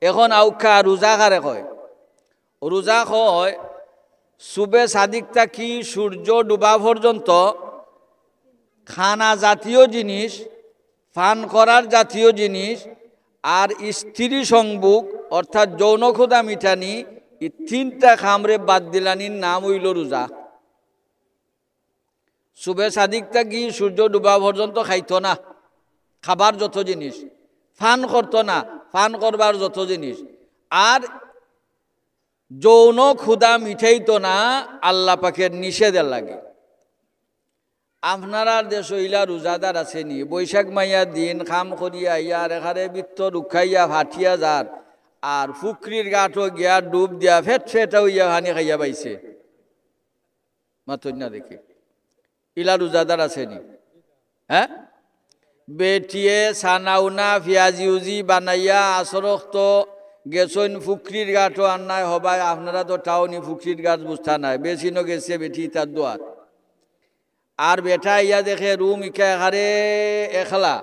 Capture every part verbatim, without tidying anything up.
এখন আউক্কা রোজা কারে কয়? রোজা কয় সুবে সাদিক থাকি সূর্য ডুবা পর্যন্ত খানা জাতীয় জিনিস, পান করার জাতীয় জিনিস, আর স্ত্রী সংভোগ অর্থাৎ যৌন ক্ষুধা মিটানি, ই তিনটা কামরে বাদ দিলানির নাম অইলো রোজা। সুবে সাদিক থাকি সূর্য ডুবা পর্যন্ত খাইতো না, খাবার যত জিনিস, পান করতো না, পান করবার যত জিনিস, আর যৌন ক্ষুধা মিটাইতো না আল্লাহ পাকের নিষেধের লাগি। আপনারার দেশো ইলা রোজাদার আছে নি? বৈশাখ মাইয়া দিন কাম করিয়া আইয়া আর এখানে বৃত্ত রুখাইয়া ফাটিয়া যার, আর পুখরির ঘাটো গিয়া ডুব দিয়া ফেট ফেটা অইয়া পানি খাইয়া পাইছে। মাতইন না দেখি। ইলা রোজাদার আছে নি? হ্যাঁ? বেটিয়ে সানাউনা ফিয়াজি উজি বানাইয়া আসর অক্ত গেছইন পুখরির ঘাটো আর নাই হবায়, আপনারা তো টাউনি পুখরির ঘাট বুঝতা নাই, বেশি ন গেছে বেটি তার দোয়ার। আর বেটা ইয়া দেখে রুম ইকা এখারে একলা,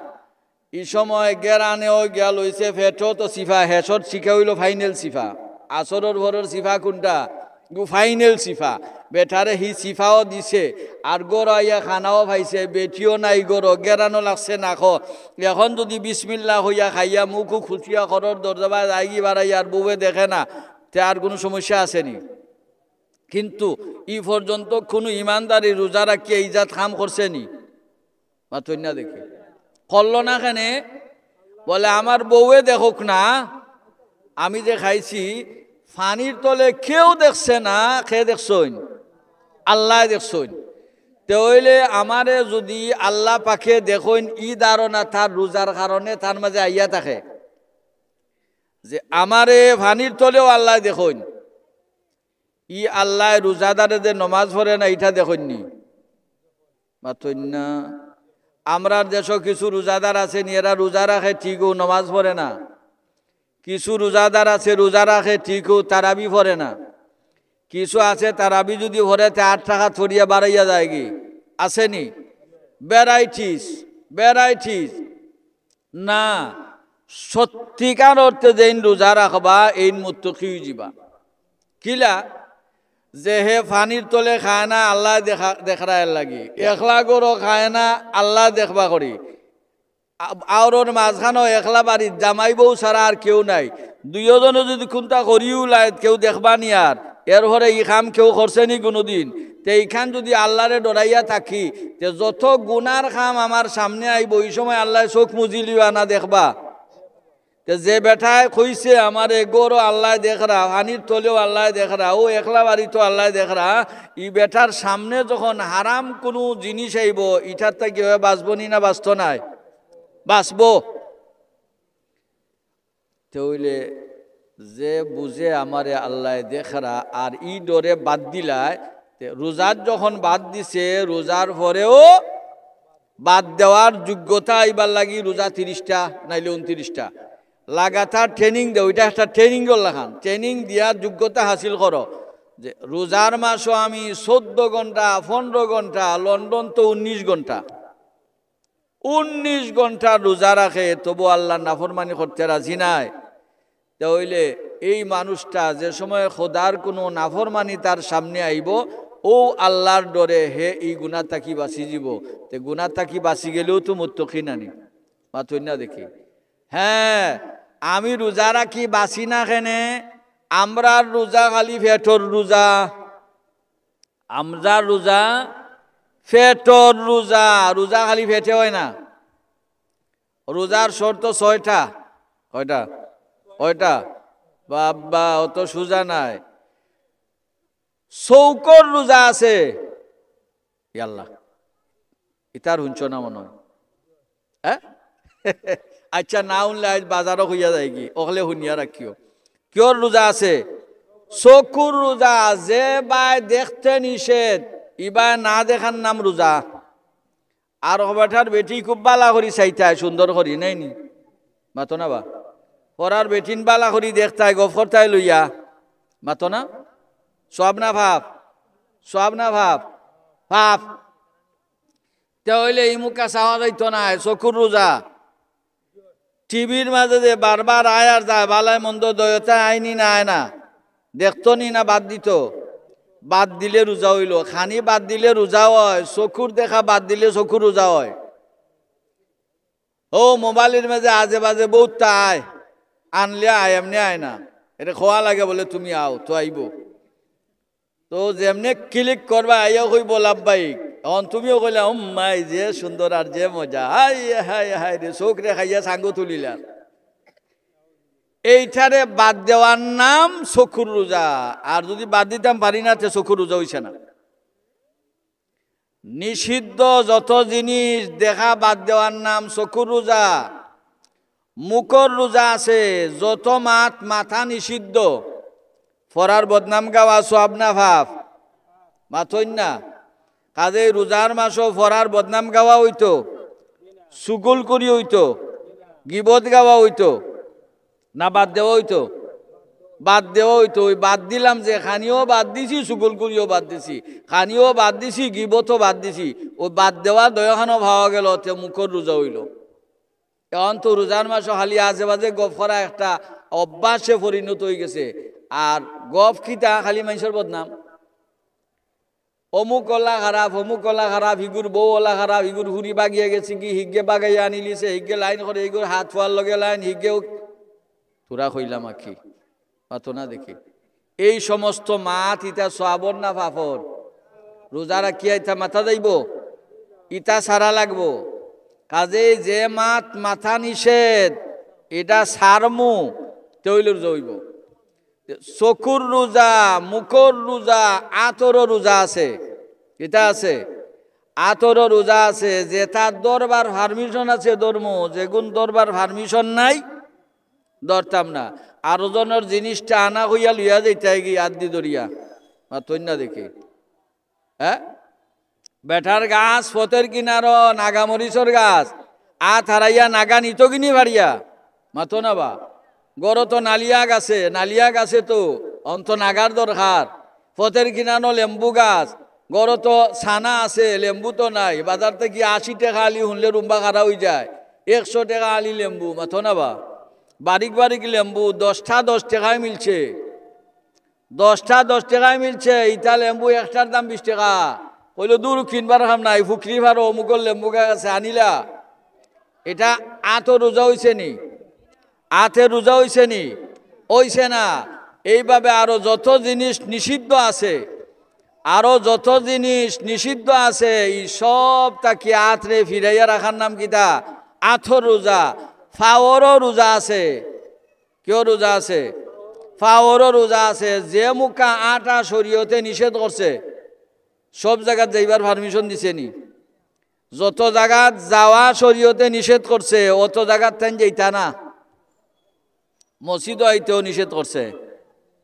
ই সময় গেরানেও গিয়া লইছে, ফেটো তো সিফা, হেসর শিখা অইলো ফাইনাল সিফা। আসরর ভরর সিফা কোনটা? গু ফাইনাল সিফা। বেটারে হি সিফাও দিছে, আর গরো আইয়া খানাও পাইছে, বেটিও নাই গরো, গেরানও লাগছে না খো। এখন যদি বিসমিল্লাহ কইয়া খাইয়া মুখও খুশিয়া ঘরর দরজাবায় যায়গি বাড়াই আর বউয়ে দেখে না, তে আর কুনু সমস্যা আছে নি? কিন্তু ই পর্যন্ত কুনু ইমানদারি রোজা রাখিয়া ইজাত কাম করছে নি? মাতইন না দেখি। করলো না কেনে? বলে, "আমার বউয়ে দেখুক না, আমি যে খাইছি, পানির তলে কেউ দেখছে না।" কে দেখছইন? আল্লায় দেখছইন। তে অইলে আমারে যদি আল্লাহ পাকে দেখইন, ই ধারণা তার রোজার কারণে তার মাঝে আইয়া থাকে যে আমারে পানির তলেও আল্লায় দেখইন। ই আল্লায় রোজাদারে যে নমাজ পড়ে না, ইটা দেখইন নি? মাতইন না। আমরার দেশো কিছু রোজাদার আছে নি, এরা রোজা রাখে ঠিকও, নমাজ পড়ে না। কিছু রোজাদার আছে, রোজা রাখে ঠিকও, তারাবি পড়ে না। কিছু আছে, তারাবি যদি পড়ে, তে আট রাকাত পড়িয়া বাড়াইয়া যায়গি। আছে নি? Varieties, varieties. না, সত্যিকার অর্থে যেইন রোজা রাখবা, এইন মুত্তকি অইযিবা। কিলা? যে হে পানির তলে খায় না, আল্লায় দেখা, দেখরা এর লাগি। একলা গরো খায় না, আল্লায় দেখবা করি। আ-, আওরর মাঝখানো একলা বাড়িত জামাই বউ ছাড়া আর কেউ নাই। দুইওজনে যদি কুন্তা করিও লায়, কেউ দেখবা নি আর। এরপরে ই কাম কেউ করছে নি কুনুদিন? তে ইখান যদি আল্লারে ডরাইয়া থাকি, তে যত গুনার কাম আমার সামনে আইবো, ই সময় আল্লায় চোখ মুজিলিবা না দেখবা? তে যে বেটায় কইছে আমারে গরো আল্লায় দেখরা, পানির তলেও আল্লায় দেখরা, ও একলা বাড়িত আল্লায় দেখরা, ই বেটার সামনে যখন হারাম কুনু জিনিস আইবো, ইটার থাকি হে বাঁচবো নি না বাঁচতো নায়? বাঁচবো। তে অইলে যে বুঝে আমারে আল্লায় দেখরা আর ই ডরে বাদ দিলায়, তে রোজার যখন বাদ দিছে, রোজার পরেও বাদ দেওয়ার যোগ্যতা আইবার লাগি রোজা তিরিশটা নাইলে ঊনত্রিশটা। লাগাতার ট্রেনিং দেও, ইটা একটা ট্রেনিংর লাখান। ট্রেনিং দিয়া যোগ্যতা হাসিল করো যে রোজার মাসো আমি চৌদ্দ ঘন্টা, পনরো ঘন্টা, লন্ডন তো উনিশ ঘন্টা, উনিশ ঘন্টা রোজা রাখে, তবু আল্লার নাফরমানি করতে রাজি নায়। তে অইলে এই মানুষটা যে সময় খোদার কুনু নাফরমানি তার সামনে আইবো, অউ আল্লার ডরে হে ই গুনা থাকি বাঁচি যিবো। তে গুনা থাকি বাঁচি গেলেও তো মুত্তকি নানি, মাতইন না দেখি। হ্যাঁ, আমি রোজা রাখি, বাঁচি না কেনে? আমরার রোজা খালি পেটর রোজা। আমরার রোজা পেটর রোজা, রোজা খালি পেটে অয় না। রোজার শর্ত ছয়টা। কয়টা? কয়টা? বাবা, অত সোজা নায়। চউখর রোজা আছে। ইয়াল্লা, ইতার হুনছো না মনো অয়? হ্যাঁ? আইচ্ছা, না হুনলে আইজ বাজারো কইয়া যাইগি, অকলে হুনিয়া রাখিও। কিয়র রোজা আছে? চকুর রোজা। যে বায় দেখতে নিষেধ, ইবায় না দেখার নাম রোজা। আর হ বেটার বেটি খুব বালা করি চাইতায়, সুন্দর করি, নায় নি? মাতো না বা? পরার বেটিন বালা করি দেখতায়, গফ করতায় লইয়া। মাতো না? সওয়াব না পাপ? সওয়াব না পাপ? পাপ। তে অইলে ইমুকা চাওয়া যাইতো নায়, চকুর রোজা। টিভির মাঝে যে বারবার আয় আর যায়, বালায় মন্দ দয়তায় আইনি না আয় না, দেখতো নি না বাদ দিতো? বাদ দিলে রোজা অইলো। খানি বাদ দিলে রোজা অয়, চকুর দেখা বাদ দিলে চকুর রোজা অয়। ও মোবাইলর মাঝে আজে বাজে বউততা আয়, আনলে আয়, এমনে আয় না। এরে কওয়া লাগে বুলে, "তুমি আও," তো আইবো। তো যেমনে click করবা, আইয়া কইবো, "লাব্বাইক।" অখন তুমিও কইলা, "উম্মাই, যে সুন্দর আর যে মজা, হায় হায় হায় রে, চউখরে খাইয়া সাঙ্গু তুলিলা।" এইটারে বাদ দেওয়ার নাম চকুর রোজা। আর যুদি বাদ দিতাম পারি না, তে চকুর রোজা অইছে না। নিষিদ্ধ যত জিনিস দেখা বাদ দেওয়ার নাম চকুর রোজা। মুখর রোজা আছে, যত মাত মাতা নিষিদ্ধ। ফরার বদনাম গাওয়া সওয়াব না পাপ? মাতইন না। কাজেই রোজার মাসো ফরার বদনাম গাওয়া অইতো, চুগলখুরি অইতো, গিবত গাওয়া অইতো, না বাদ দেওয়া অইতো? বাদ দেওয়া অইতো। ওই বাদ দিলাম যে, খানিও বাদ দিছি, চুগলখুরিও বাদ দিছি, খানিও বাদ দিছি, গিবতও বাদ দিছি। ওই বাদ দেওয়া দয়াখানো পাওয়া গেল, তে মুখর রোজা অইলো। এখন তো রোজার মাসো খালি আজে বাজে গফ করা একটা অভ্যাসে পরিণত অইগেছে। আর গফ কিতা? খালি মানষর বদনাম। অমুক অলা খারাপ, অমুক অলা খারাপ, হিগুর বউ অলা খারাপ, হিগুর ফুরি বাগিয়া গেছে কি, হিগে বাগাইয়া আনিলিছে, হিগে লাইন করে, হিগুর হাত ফুয়ার লগে লাইন, হিগেও থুড়া কইলাম আখি, মাতো না দেখি। এই সমস্ত মাত ইতা সওয়াবর না পাপর? রোজা রাখিয়া ইতা মাতা যাইবো, ইতা সারা লাগবো। কাজেই যে মাত মাতা নিষেধ, ইটা সারমু, তে অইলে রোজা অইবো। চকুর রোজা, মুখর রোজা, আতরও রোজা আছে। ইতা আছে? আতরও রোজা আছে, যেটা ধরবার permission আছে ধরমু, যেগুন ধরবার permission নাই, ধরতাম না। আরো জনর জিনিসটা আনা কইয়া লইয়া যাইতায় গি আত দি ধরিয়া, মাতইন না দেখি। হ্যাঁ, বেটার গাছ পথর কিনারো, নাগা মরিচর গাছ, আত হারাইয়া নাগা নিতো গিনি ফারিয়া, মাতো না বা। ঘরো তো নালিয়া গাছে, নালিয়া গাছে তো অন্ত নাগার দরকার। পথর কিনারো লেম্বু গাছ, ঘরো তো ছানা আছে, লেম্বু তো নাই, বাজার থাকি আশি টেকা আলি হুনলে রুম্বা খাড়া অইযায়, একশো টেকা আলি লেম্বু, মাতো না বা। বারিক বারিক লেম্বু, দশটা দশ টেকায় মিলছে। দশটা দশ টেকায় মিলছে, ইতা লেম্বু একটার দাম বিশ টেকা। কইলো, "দূর, কিনবার কাম নাই, ফুকরি ফারো অমুকর লেম্বু গাছ আছে, আনিলা।" ইটা আতর রোজা অইছে নি? আতর রোজা অইছে নি? অইছে না। এইভাবে আরো যত জিনিস নিষিদ্ধ আছে, আরো যত জিনিস নিষিদ্ধ আছে, ই সব থাকি আতরে ফিরাইয়া রাখার নাম কিতা? আতর রোজা। ফাওরও রোজা আছে। কিওর রোজা আছে? ফাওরও রোজা আছে। যে মুখা আটা শরীয়তে নিষেধ করছে, সব জাগাত যাইবার permission দিছে নি? যত জাগাত যাওয়া শরীয়তে নিষেধ করছে, অত জাগাত তাইন যাইতা না। মসজিদও আইতেও নিষেধ করছে,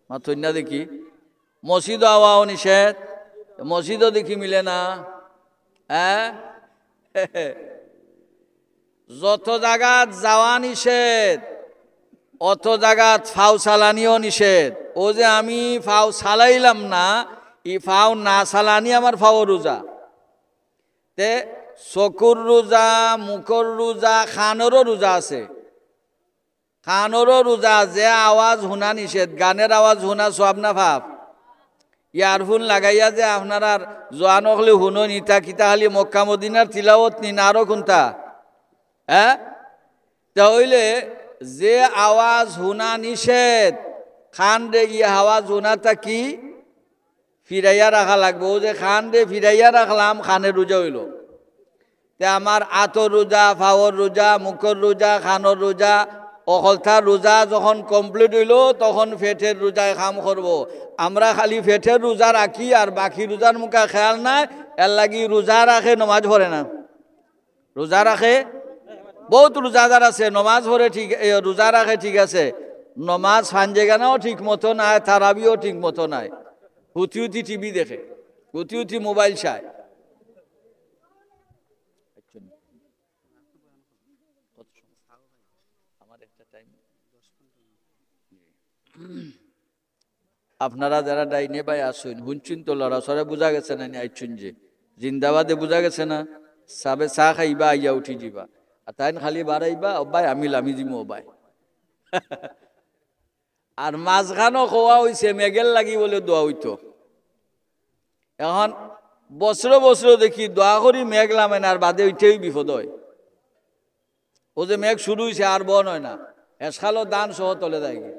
মাতইন না দেখি। মসজিদও আওয়াও নিষেধ, মসজিদও দেখি মিলে না। হ্যাঁ, যত জাগাত যাওয়া নিষেধ, অত জাগাত ফাও চালানিও নিষেধ। ও যে আমি ফাও চালাইলাম না, ই ফাও না চালানি আমার ফাওর রোজা। তে চকুর রোজা, মুখর রোজা, কানরও রোজা আছে। কানরও রোজা, যে আওয়াজ হুনা নিষেধ, গানর আওয়াজ হুনা সওয়াব না পাপ? Earphone লাগাইয়া যে আপনারার জোয়ান অকলে হুনইন, ইতা কিতা খালি মক্কা মদিনার তিলাওত নি, না আরো কুনতা? হ্যাঁ? তা অইলে যে আওয়াজ হুনা নিষেধ, কানরে ই আওয়াজ হুনা থাকি ফিরাইয়া রাখা লাগবো। ও যে কানরে ফিরাইয়া রাখলাম, কানর রোজা অইলো। তে আমার আতর রোজা, ফাওর রোজা, মুখর রোজা, কানর রোজা, অকলতা রোজা যখন complete অইলো, তখন পেটর রোজায় কাম করবো। আমরা খালি পেটর রোজা রাখি আর বাকি রোজার মুখা খেয়াল নাই, এরলাগি রোজা রাখে, নমাজ পড়ে না। রোজা রাখে, বউত রোজাদার আছে, নমাজ পড়ে ঠিক, এ, রোজা রাখে ঠিক আছে, নমাজ পাঞ্জেগানাও ঠিক মতো নাই, তারাবিও ঠিক মতো নাই, হুতি হুতি টিভি দেখে, হুতি হুতি মোবাইল চায়। আমার একটা টাইম। আপনারা যারা ডাইনে বায় আছইন, হুনছইন তো লড়াচড়া বুঝা গেছে না নি? আইছইন যে জিন্দাবাদে বুঝা গেছে না? সাবে চা খাইবা, আইয়া উঠি যিবা। আর তাইন খালি বাড়াইবা, "ও ভাই, আমি লামি যিমু, ও ভাই।" আর মাঝখানো কওয়া অইছে মেঘের লাগি বুলে দোয়া অইতো। এখন বছরে বছরে দেখি দোয়া করি মেঘ লামে না, আর বাদে ওইটাই বিপদ অয়। ও যে মেঘ শুরু অইছে আর বন্ধ অয় না, হেশকালো ধান সহ তলে যায়গি।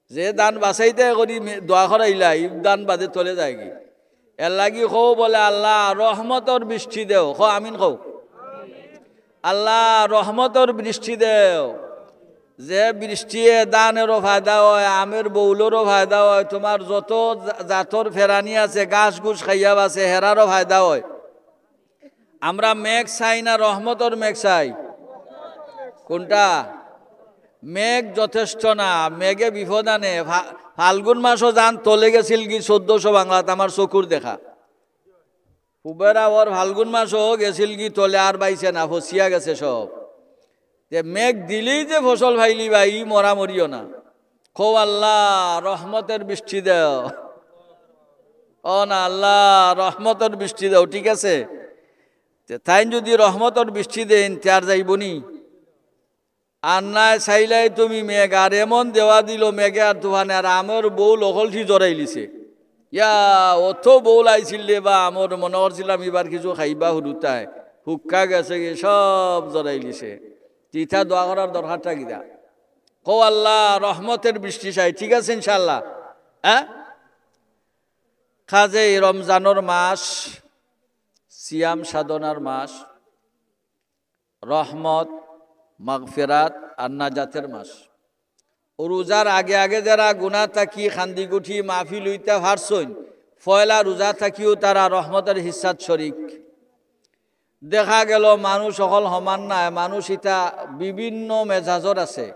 যে ধান বাঁচাইতে করি মে-, দোয়া করাইলা, ই ধান বাদে তলে যায়গি। এর লাগি কও বুলে, "আল্লাহ, রহমতর বৃষ্টি দেও।" কও, "আমিন" কও। "আল্লাহ, রহমতর বৃষ্টি দেও।" যে বৃষ্টিয়ে ধানেরও ফায়দা অয়, আমের বউলরও ফায়দা অয়, তুমার যত জা-, জাতর ফেরানি আছে, ঘাস ঘুস খাইয়া বাঁচে, হেরারও ফায়দা অয়। আমরা মেঘ চাই না রহমতর মেঘ চাই? কোনটা? মেঘ যথেষ্ট না, মেঘে বিপদ আনে। ফা-, ফাল্গুন মাসও যান তলে গেছিলগি চৌদ্দশো বাংলাত, আমার চকুর দেখা। পুবেরা ওর ফাল্গুন মাসও গেছিলগি তলে, আর বাইছে না, ফসিয়া গেছে সব। যে মেঘ দিলেই যে ফসল পাইলিবা, ই মরামরিও না। কও, "আল্লাহ, রহমতর বৃষ্টি দেও।" ও না, "আল্লাহ, রহমতর বৃষ্টি দেও", ঠিক আছে? তে তাইন যুদি রহমতর বৃষ্টি দেইন, তে আর যাইবো নি? আর নায় চাইলাই তুমি মেঘ, আর এমন দেওয়া দিলো মেঘে আর তুফানে, আর আমর বউল অকলটি জরাইলিছে। ইয়া, অত বউল আইছিল রে বা, আমর মনো করছিলাম ইবার কিছু খাইবা হুরুতায়, হুক্কা গেছেগি, সব জরাইলিছে। তে ইতা দোয়া করার দরকারটা কিতা? কও, "আল্লাহ, রহমতর বৃষ্টি চাই", ঠিক আছে ইনশাআল্লাহ? হ্যাঁ, কাজেই রমজানর মাস, সিয়াম সাধনার মাস, রহমত, মাগফিরাত আর নাজাতের মাস। রোজার আগে আগে যেরা গুনা থাকি কান্দিকুটি মাফি লইতা পারছইন, পয়লা রোজা থাকিও তারা রহমতর হিস্সাত শরিক। দেখা গেল মানুষ অকল সমান নায়, মানুষ ইতা বিভিন্ন মেজাজর আছে।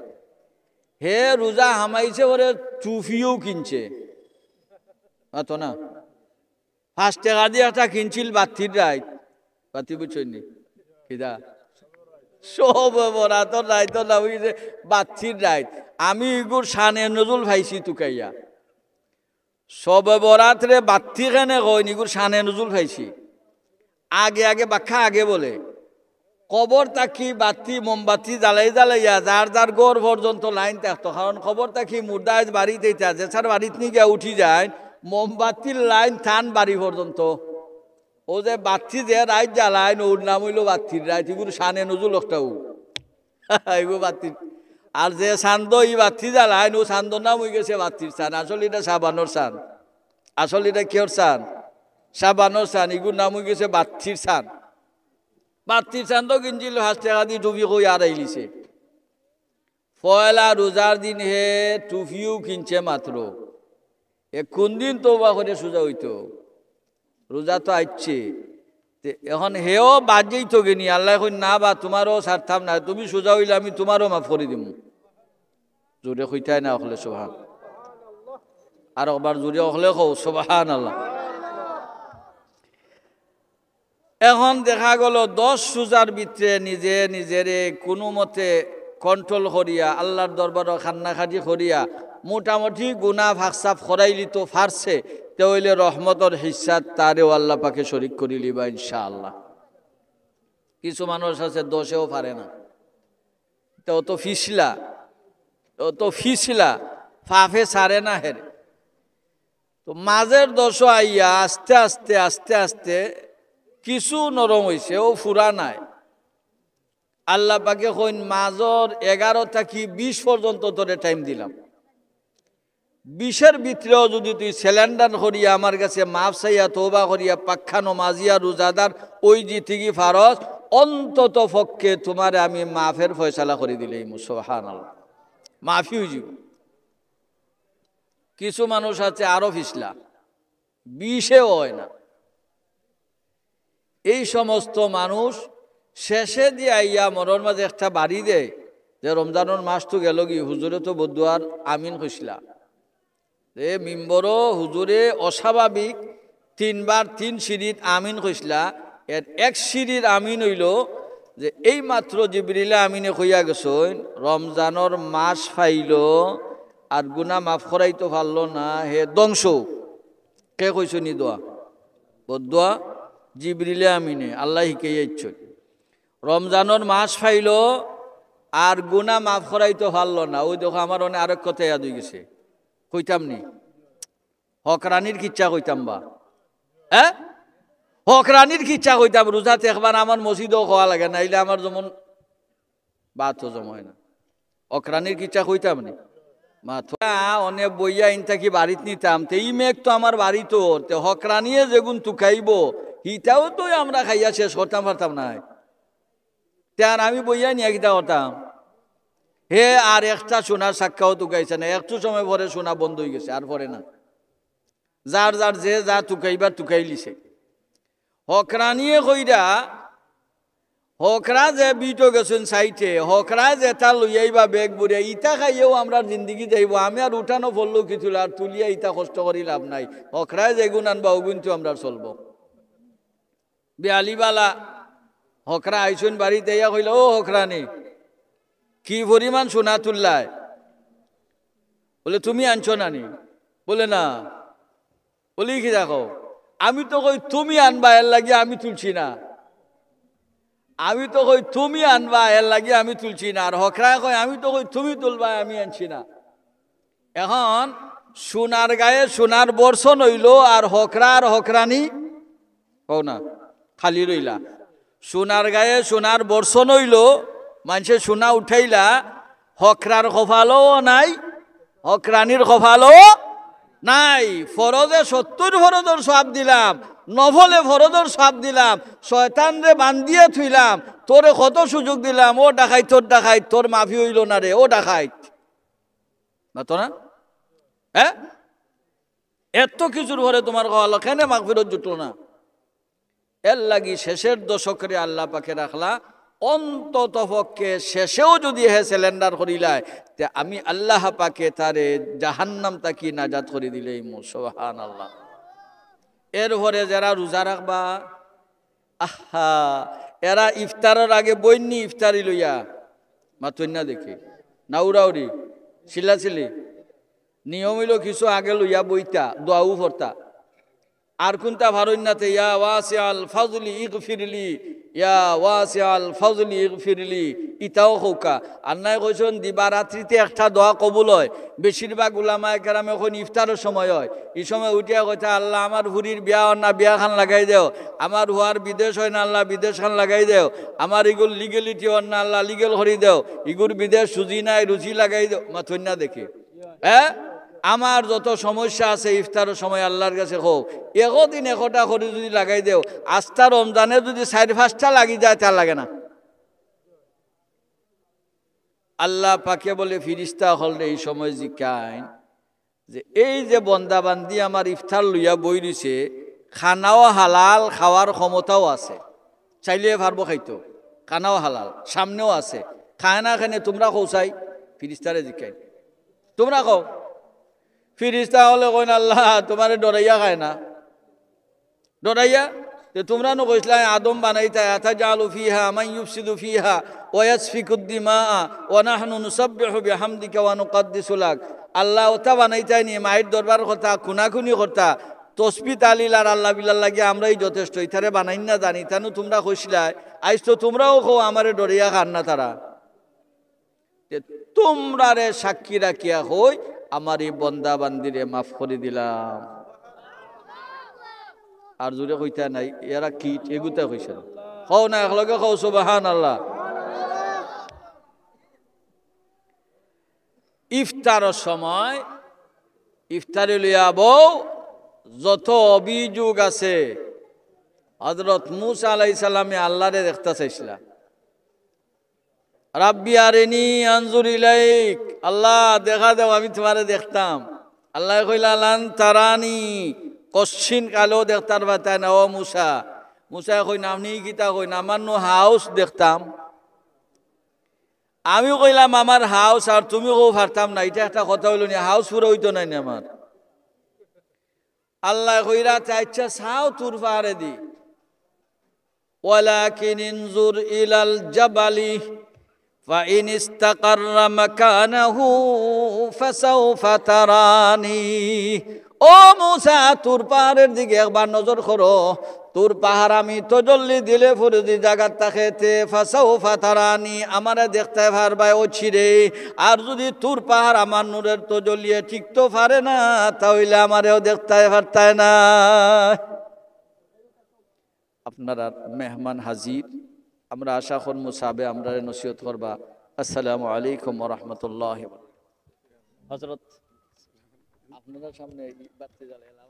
হে রোজা হামাইছে পরে টুপিও কিনছে, মাতো না? পাঁচ টেকা দি একটা কিনছিল বাত্তির রাইত। বাত্তি বুঝছইন নি? কিতা? শবে বরাতর রাইতর নাম অইছে বাত্তির রাইত। আমি ইগুর শানে নজুল পাইছি তুকাইয়া। শবে বরাতরে বাত্তি কেনে কইন, ইগুর শানে নজুল পাইছি। আগে আগে, বাক্কা আগে বুলে। কবর থাকি বাত্তি, মোমবাত্তি জ্বালাই জ্বালাইয়া যার যার ঘর পর্যন্ত লাইন থাকতো, কারণ কবর থাকি মুর্দা আইজ বাড়িত আইতা, যে যার বাড়িত নি গিয়া উঠি যায়, মোমবাত্তির লাইন তান বাড়ি পর্যন্ত। ও যে বাত্তি যে রাইত জ্বালাইন, ওর নাম অইলো বাত্তির রাইত, ইগুর শানে নজুল অকটাউ। ইগু বাত্তির। আর যে চান্দো ই বাত্তি জ্বালাইন, ও চান্দর নাম অইগেছে বাত্তির চান। আসল ইটা সাবানর চান। আসল ইটা কিয়র চান? সাবানর চান। ইগুর নাম অইগেছে বাত্তির চান। বাত্তির চান্দো কিনছিল পাঁচ টেকা দি টুপি কই আর আইলিছে। পয়লা রোজার দিন হে টুপিও কিনছে মাত্র। এ কোন দিন তওবা করে সোজা অইতো? রোজা তো আইছে। তে এখন হেও বাদ যাইতো গেনি, আল্লায় কইন, "না বা, তুমারও ছাড়তাম না, তুমি সোজা অইলে আমি তুমারও মাফ করি দিমু।" জোরে কইতায় না অকলে সুবহান। আর একবার জোরে অকলে কও সুবহানাল্লাহ। এখন দেখা গেল দশ রোজার ভিতরে নিজে নিজেরে কুনুমতে control করিয়া, আল্লার দরবারো কান্নাকাটি করিয়া, মোটামুটি গুনা ফাকসাফ করাইলিতো পারছে, তে অইলে রহমতর হিস্সাত তারেও আল্লা পাকে শরিক করিলিবা ইনশাআল্লাহ। কিছু মানুষ আছে দশেও পারে না, তে অত ফিসলা, অত ফিসলা, পাপে ছাড়ে না হেরে। তো মাঝের দশও আইয়া আস্তে আস্তে, আস্তে আস্তে কিছু নরম অইছে, ও ফুরা নায়। আল্লা পাকে কইন, "মাঝর এগারো থাকি বিশ পর্যন্ত তোরে time দিলাম। বিশের ভিতরেও যুদি তুই surrender করিয়া আমার গেছে মাফ চাইয়া, তওবা করিয়া, পাক্কা নমাজিয়া, রোজাদার অইযিতে গি পারস, অন্তত পক্ষে তুমারে আমি মাফের ফয়সালা করি দিলাইমু।" সুবহানাল্লাহ। মাফি অইযিবো। কিছু মানুষ আছে আরো ফিসলা, বিশেও অয় না। এই সমস্ত মানুষ শেষেদি আইয়া মনর মাঝে একটা বাড়ি দেয় যে রমজানর মাস তো গেলগি, হুজুরে তো বদদোয়ার আমিন কইছলা। যে মিম্বরো হুজুরে অস্বাভাবিক তিনবার তিন সিঁড়িত আমিন কইছলা, এর এক সিঁড়ির আমিন অইলো যে এইমাত্র জিবরিলে আমিনে কইয়া গেছইন, রমজানর মাস পাইলো আর গুনা মাফ করাইতো পারলো না, হে ধ্বংস। কে কইছইন ই দোয়া? বদদোয়া জিবরিলে আমিনে, আল্লায় হিকাইয়া দিছইন। রমজানর মাস পাইলো, আর গুনা মাফ করাইতো পারলো না। অউ দেখো, আমার অনে আরক কথা ইয়াদ অইগেছে, কইতাম নি? হকরানির কিচ্ছা কইতাম বা, হ্যাঁ, হকরানির কিচ্ছা কইতাম। রোজাত একবার আমার মসজিদও কওয়া লাগে না, ইলে আমার যেমন ভাতও জমা অয় না। হকরানির কিচ্ছা কইতাম নি? মাতো। অনে বইয়া ইন থাকি বাড়িত নিতাম, তে ই মেঘ তো আমার বাড়িত, তে হকরানিয়ে যেগুন তুকাইবো, হিতাও তো আমরা খাইয়া শেষ করতাম পারতাম নায়। তে আর আমি বইয়া নিয়া কিতা করতাম? হে আর একটা সোনার সাক্কাও তুকাইছে না, একটু সময় পরে সোনা বন্ধ অইগেছে, আর পরে না। যার যার যে যা তুকাইবার তুকাইলিছে। হকরানিয়ে কইরা, হকরা যে বিটো গেছইন সাইটে, হকরা যেটা লইয়াইবা বেগ বুরে, ইটা খাইয়াও আমরার জিন্দেগি যাইবো। আমি আর উঠানো পড়লো কি তুলা, আর তুলিয়া ইটা কষ্ট করি লাভ নাই। হকরায় যেগুন আনবা, অগুনতো আমরার চলবো। বিয়ালিবালা হকরা আইছইন বাড়িত, আইয়া কইলা, "ও হকরানি, কি পরিমাণ সোনা তুললায়?" বলে, "তুমি আনছো না নি?" বলে, "না।" বলি, "কি দেখো, আমি তো কই তুমি আনবা, এর লাগি আমি তুলছি না। আমি তো কই তুমি আনবা, এর লাগি আমি তুলছি না। আর হকরায় কয়, আমি তো কই তুমি তুলবা, আমি আনছি না।" এখন সোনার গায়ে সোনার বর্ষণ অইলো, আর হকরা আর হকরানি, কও না, খালি রইলা। সোনার গায়ে সোনার বর্ষণ অইলো, মানষে সোনা উঠাইলা, হকরার কপালও নাই, হকরানির কপালও নাই। ফরজে সত্তর ফরজর সওয়াব দিলাম, নফলে ফরজর সওয়াব দিলাম, শয়তানরে বান্ধিয়া থইলাম, তোরে কত সুযোগ দিলাম, ও ডাকাইত, তোর ডাকাইত, তোর মাফি অইলো না রে, ও ডাকাইত। মাতো না? হ্যাঁ? এত কিছুর পরে তুমার কপালো কেনে মাগফিরত জুটলো না? এর লাগি শেষের দশকরে আল্লাহ পাকে রাখলা, অন্তত পক্ষে শেষেও যুদি হে surrender করিলায়, তে আমি আল্লাহ পাকে তারে জাহান্নাম থাকি নাজাত করি দিলাইমু। সুবহানাল্লাহ। এরপরে যেরা রোজা রাখবা, আহা, এরা ইফতারর আগে বইননি ইফতারি লইয়া, মাতইন না দেখি, না উড়াউড়ি, চিল্লাচিল্লি। নিয়ম অইলো কিছু আগে লইয়া বইতা, দোয়াও পড়তা। আর কুনতা পারইন না তে, "ইয়া ওয়াসিআল ফাজলি ইগফিরলি, ইয়া ওয়াসিআল ফাজলি ইগফিরলি", ইতাও কউক্কা। আর নায় কইছইন, দিবা রাত্রিতে একটা দোয়া কবুল অয়। বেশিরভাগ উলামায়ে কেরামে কইন ইফতারর সময় অয়। ই সময় উঠিয়া কইতা, "আল্লাহ, আমার ফুরির বিয়া অর না, বিয়া খান লাগাই দেও। আমার ফুয়ার বিদেশ অয় না, আল্লাহ, বিদেশ খান লাগাই দেও। আমার ইগুর legality অর না, আল্লাহ, legal করি দেও। ইগুর বিদেশ সুজি নাই, রুজি লাগাই দেও।" মাতইন না দেখি। হ্যাঁ? আমার যত সমস্যা আছে ইফতারর সময় আল্লাহর গেছে কও। একদিন একটা করি যুদি লাগাই দেও, আস্তা রমজানে যুদি চাইর পাঁচটা লাগি যায়, তা লাগে না। আল্লাহ পাকে বলে ফিরিস্তা অকলরে ই সময় জিকাইন যে এই যে বন্দা বান্দি আমার ইফতার লইয়া বই রইছে, খানাও হালাল, খাওয়ার ক্ষমতাও আছে, চাইলে পারবো খাইতো, খানাও হালাল, সামনেও আছে, খায় না কেনে তুমরা কও চাই, ফিরিস্তারে জিকাইন। তুমরা কও। ফিরিস্তা অকলে কইন, "আল্লাহ, তুমারে ডরাইয়া খায় না।" ডরাইয়া? তে তুমরা নু কইছলায় আদম বানাইতায়, "আতাজআলু ফিহা মান ইউফসিদু ফিহা ওয়া ইয়াসফিকুদ দিমা ওয়া নাহনু নুসাব্বিহু বিহামদিকা ওয়া নুকাদ্দিসু লাক।" আল্লাহ, অতা বানাইতায় নি, মাইর দরবার করতা, খুনাখুনি করতা, তসবি তালিল আর আল্লাহ বিলার লাগি আমরাউ যথেষ্ট, ইতারে বানাইন না জানি, ইতা নু তুমরা কইছলায়, আইজ তো তুমরাও কও আমারে ডরাইয়া খার না তারা। তে তুমরারে সাক্ষী রাখিয়া কই, আমার ই বন্দা বান্দিরে মাফ করি দিলাম। আর জুরে কইতা নায়, এরা কি এগুতা কইছে না। কও না, একলগে কও, সুবহানাল্লাহ। ইফতারর সময় ইফতারি লইয়া বউ, যত অভিযোগ আছে, হযরত মুসা আলাইহিস সালামে আল্লাহরে দেখতা চাইছলা। "রাব্বি আরিনি আনজুর ইলাইক", আল্লাহ দেখা দেও, আমি তুমারে দেখতাম। আল্লায় কইলা, "লান তারানি", কশ্চিন কালেও দেখতায় পারতায় না, ও মুসা। মুসায় কইন, "আপনে কিতা কইন, আমার নু হাউস দেখতাম।" আমি কইলাম, "আমার হাউস", আর তুমি কও, "পারতাম না।" ইটা একটা কথা অইলো নি? হাউস পুরা অইতো নায় নি আমার। আল্লায় কইরা, "তে আইচ্ছা, চাও তুর পারে দি।" "ওয়ালাকিন ইনজুর ইলাল জাবালি ফাইন ইস্তাকাররা মাকানাহু ফাসাউফা তারানি।" ও মুসা, তুর পাহাড়র দিকে একবার নজর করো। তুর পাহাড় আমি তজল্লি দিলে পরে যে জাগাত থাকে তে ফাসাউফা তারানি, আমারে দেখতায় পারবায় অচিরে। আর যুদি তুর পাহাড় আমার নূরর তজল্লিয়ে টিকতো পারে না, তা অইলে আমারেও দেখতায় পারতায় না। আপনারার মেহমান হাজির, আমরা আশা করমু সাবে আমরারে নসিহত করবা। আসসালামু আলাইকুম ওয়া রাহমাতুল্লাহি ওয়া বারাকাতুহু। হযরত, আপনারার সামনে এই বাতি জ্বালাইলাম।